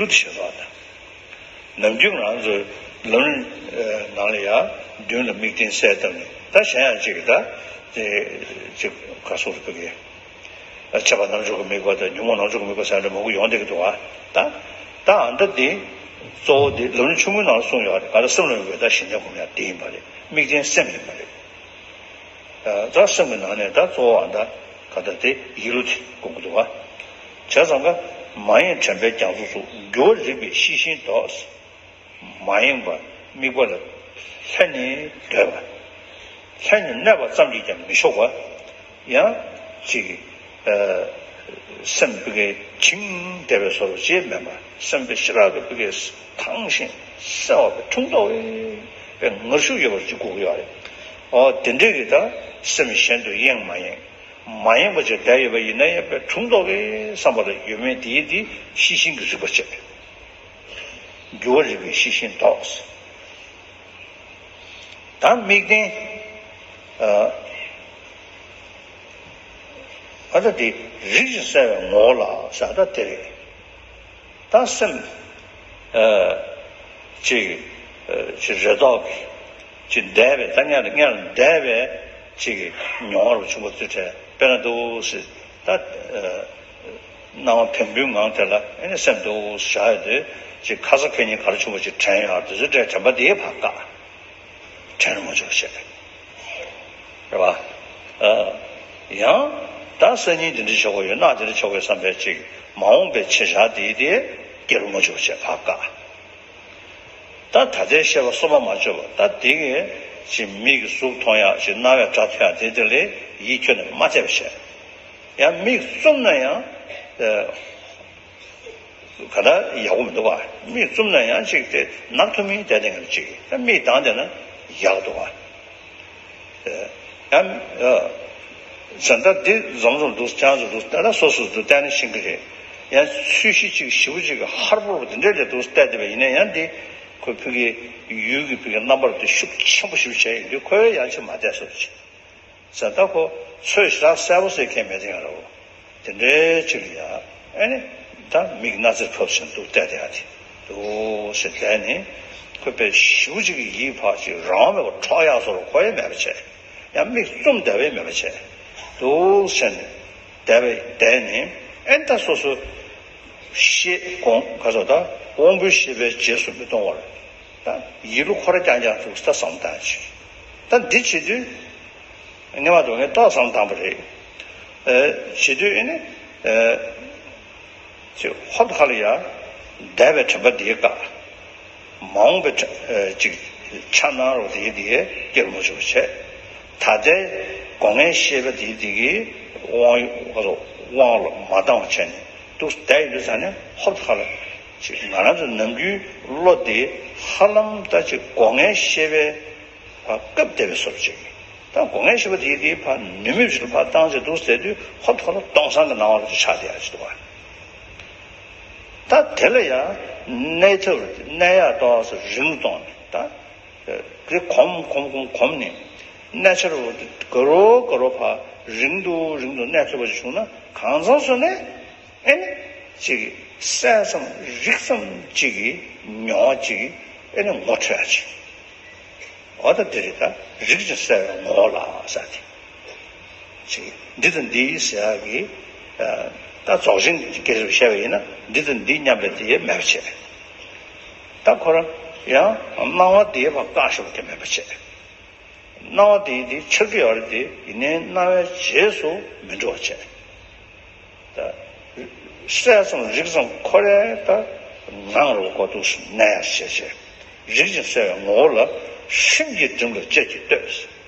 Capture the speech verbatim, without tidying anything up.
རྒྱུ་དེ་ཤེས་པ་དང་། ནམ་རྒྱུན་ང་ཚོ་ལམ་རིམ་ནང་ལ་ཡང་མདུན་ལ་དམིགས་རྟེན་གསལ་བཏབ་ནས། ད་གཞན་ཡང་ཅིག་ད་དེ་ཅིག་ག་སོགས་རེད། ཕ་གི་ཁྱད་པར་རྣམ་འཇོག་གི་དམིགས་པ་དང་ཉོན་མོངས་རྣམ་འཇོག་གི་དམིགས་པ་ཟེར་ཡ་འདྲ་མང་པོ་ཡོང་བསྡད་ཀྱི་འདུག་ག་ད་ད་ཨ་ད་འདི་གཙོ་བོ་འདི་ལམ་རིམ་ཆུང་ངུའི་ནང་ལ་གསུངས་ཡོད་རེད། ག་ད་སེམས་ལ་དམིགས་པའི་ད་གཞི་གནས་སྒོམ་ཡ་དེ་ཡིན་པ་རེད། དམིགས་རྟེན་སེམས་ཡིན་པ་རེད། ད་སེམས་ཀྱི་ནང་ནས་ད་གཙོ་བོ་ཨ་ད་ག་ད་དེ་ཡིད་བློ་དེ་སྒོམ་གྱི་འདུག་ག་བྱས་ཙང་ཀ་མ་ཡེངས་དྲན་པས་རྒྱ་མཚོ་བསྲུབས། འགྱུ་བ་རིག་པས་ཤེས་བཞིན་ལྡོག། མ་ཡེངས་པར་དམིགས་པ་ལ་ལྷན་ནེ་སྡོད་པ། ལྷན་ནེ་གནས་པ་ཙམ་གྱིས་ཀྱང་མི་ཆོག་པ། ཡང་ཅིག་ཨ་སེམས་ཕ་གིའི་བྱིང་བསྡད་པའི་བཟོ་འདྲ་ཅིག་མེད་པ། སེམས་པའི་ཞེ་དྲག་གི་ཕ་གིའི་དྭངས་ཤིང་གསལ་བ་པའི་འཁྲུངས་ཐོག་པའི་ངར་ཤུགས་ཡོད་པ་ཅིག་དགོས་ཀྱི་ཡོད་རེད། ཨོ་དེ་འདྲའི་གི་ད་སེམས་གཞན་དུ་གཡེང་མ་ཡེངས། མ་ཡེངས་པ་ཅིག་བསྡད་ཡོད་པ་ཡིན་ན་ཡང་པའི་འཁྲུངས་ཐོག་གི་བསམ་པ་ལ་ཡོད་མེད་དེའི་དེ་ཤེས་བཞིན་གྱི་རིག་པ་བྱས། འགྱུ་བ་རིག་པས་ཤེས་བཞིན་ལྡོག། ད་དམིགས་རྟེན་ཨ་ཨ་ད་དེ་རིག་ཅིང་གསལ་བའི་ངོ་བོ་ལ་ཟེར་ད་དེ་རེད། ད་སེམས་ཨ་ཅིག་ཨ་ཅིག་རེ་དོགས་ཀྱི་ཅིག་འདས་པའི་ད་སྔར་སྔར་འདས་པའི་ཅིག་མྱོང་བ་བྱུང་བ་ཚོའི་གྲས་དཔེར་ན་འདུག་སེ་ད་ཨ་སྣང་བ་བེམ་པོའི་ངང་དེ་ལ་ཨེ་ནི་སེམས་འདུག་སེ་བཞག་ཡོད་དུས་ཅིག་ཁ་ས་ཁེ་ཉིན་ག་རེ་བྱུང་བ་ཅིག་དྲན་ཡོད་དུས་ཚོད་དྲན་དྲན་པ་དེ་ཕར་བཀག་དྲན་རུ་མ་བཅུག་བྱས། རེད་བ། ཨ། ཡང་ད་སང་ཉིན་དེ་འདྲ་བྱེད་དགོས་ཡོད་ན་དེ་འདྲ་བྱེད་དགོས་བསམ་པའི་ཅིག་མ་འོངས་པའི་བྱེད་བྱ་དེ་དེ་སྐྱེ་རུ་མ་བཅུག་བྱས་ཕར་བཀག་ད་ད་ལྟའི་ཤེས་པ་གསོ་བ་མ་བཅོས་པ་ད་དེ་གི་ཅིག་མིག་གིས་གཟུགས་མཐོང་ཡག་ཅིག་རྣ་བས་སྒྲ་ཐོས་ཡག་དེ་དེ་ལ་ཡིད་ཁྱོན་ནས་མ་གཏད་པ་བྱས། ཡང་མིག་བཙུམ་ན་ཡང་། ཨ། ག་ད་ཡག་པོ་མི་འདུག་བ། མིག་བཙུམ་ན་ཡང་ཅིག་དེ་ནག་ཐུམ་མིན་བསྡད་དེ་ངར་ཅིག་ད་མིག་གདངས་བསྡད་ན་ཡག་འདུག་བ། ཡང་ཨ་ཟེར་ད་འདི་འཛོམས་འཛོམས་འདུག་ཅང་ཙམ་འདུག་ད་ལྟ་སོ་སོ་འདུག་བལྟས་ན་ཤེས་ཀྱི་རེད། ཡང་ཚོས་གཞི་ཅིག་ཞེ་པོ་ཅིག་ཧར་པོ་འདི་འདྲ་ལས་འདུག་བལྟས་བསྡད་པ་ཡིན་ན་ཡང་འདི་ཁོ་ཕ་གི་ཡུལ་གྱི་ཕ་གི་རྣམ་པར་དེ་ཤུགས་ཆེན་པོ་ཞེ་པོ་བྱས་ཡོང་དུས་ཁོ་ཡང་ཅིག་མ་བསྡད་བཟོ་འདྲ་ཅིག་ཟེར་ད་ཁོ་ཚོས་ཞེ་དྲག་གསལ་པོ་ཟེར་མཁན་མེད་དེ་ཡང་རོ། དེ་འདྲའི་ཅིག་ལ་ཡ་ཨེ་ནི་ད་མིག་སྣ་རྩེར་ཕབ་བཞིན་འདུག་བལྟས་བསྡད་ཡ་དེ་འདུག་ཟེར་བསྡད་ནས་ཁོས་དཔེ་ཞེ་པོ་ཅིག་གི་ཡིད་ཕར་ཅིག་རང་མེད་པར་འཕྲོག་ཡག་བཟོ་འདྲ་ཁོ་ཡང་མེད་པ་བྱས། ཡང་མིག་བཙུམ་བསྡད་པས་མེད་པ་བྱས། འདུག་ཟེར་ནས་བསྡད་པས་བསྡད་ནས་ཨེ་ནི་ད་སོ་སོ་ཤེས་དགོངས་ག་ཚོད་ད་དབང་པོའི་ཤེས་པའི་རྗེས་སུ་མི་གཏོང་བར། ད་ཡིད་བློ་ཁོ་ར་རྐྱང་རྐྱང་ཐུག་ད་བསམ་བཏང་ཅིག་ད་འདི་བྱེད་དུས་ངེས་པར་དུ་ངས་ཏོག་བསམ་བཏང་པ་རེད། ཨེ་བྱེད་དུས་ཨེ་ནི་ཨེ་ཅིག་ཧོབ་ཁ་ལ་ཡ་འདས་པའི་དྲན་པ་འདིའི་བཀག་མ་འོངས་པའི་དྲན་ཨེ་ཅིག་འཆར་སྣང་རོ་དེའི་དེའི་སྐྱེ་རུ་མ་བཅུག་བྱས། ད་ལྟའི་སྒོ་ལྔའི་ཤེས་པ་དེའི་དེ་གི་དབང་དབང་ལ་མ་བཏང་བ་བྱས་ནས་འདུག་བསྡད་ཡོད་དུས་ཙང་ནས་ཧོབ་ཁ་ལ། ཅིག་ང་རང་ཚོ་ནམ་རྒྱུན་བློ་དེ་ཧ་ལམ་ད་ཅིག་སྒོ་ལྔའི་ཤེས་པའི་ཕར་བཀབ་བསྡད་པའི་བཟོ་འདྲ་ཅིག་ད་སྒོ་ལྔའི་ཤེས་པ་དེ་དེ་ཕར་ནུས་མེད་ཅིག་ལ་ཕར་བཏང་བྱས་འདུག་ཟེར་དུས་ཧོབ་ཁ་ལ་སྟོང་སང་གི་སྣང་བ་ལ་ཆགས་བསྡད་ཡ་ཅིག་འདུག་བ། ད་དེ་ལ་ཡང་གནས་ཐབས་གནས་ཡག་ཏོག་ཙམ་རིང་གཏོང་ནས་ད་དེ་གོམས་གོམས་གོམས་གོམས་ནས་གནས་ཆ་རུ་དགའ་རོ་དགའ་རོ་ཕར་རིང་དུ་རིང་དུ་གནས་ཐུབ་པ་ཞིག་བྱུང་ན་གང་ཟག་སུ་ནས། ཨེ་ནི་ཅིག་གསལ་ཙམ་རིག་ཙམ་ཅིག་གི་མྱོང་བ་ཅིག་ཨེ་ནི་ངོ་འཕྲོད་ཡ་ཅིག་འོ་ད་འདི་རེད། ད་རིག་ཅིང་གསལ་བའི་ངོ་བོ་ལ་ཟེར་ཏེ། ཅིག་འདི་དང་འདི་ཟེར་ཡ་གི་ད་རྫོགས་ཆེན་གྱི་སྐད་ཆ་བཤད་པ་ཡིན་ན་འདི་དང་འདི་མཉམ་པའི་དེ་མེད་པ་བྱས། ད་ཁོ་རང་ཡང་སྣང་བ་དེའི་བར་བཀག་ཤོག་དེ་མེད་པ་བྱས། སྣང་བ་དེ་ཡིན་དེ་འཆར་གྱི་ཡོད་རེད་དེ་ཡིན་ནའི་སྣང་བའི་རྗེས་སུ་མི་འགྲོ་བ་བྱས། ད་གསལ་ཙམ་རིག་ཙམ་ཁོ་རའི་ད་ངང་རུ་གོ་འདུག་གནས་ཡར་བྱས་བྱས་རིག་ཅིང་གསལ་བའི་ངོ་བོ་ལ་སེམས་ཀྱི་སྒྲིམ་ལ་གཅད་ཀྱིས་གཏོད།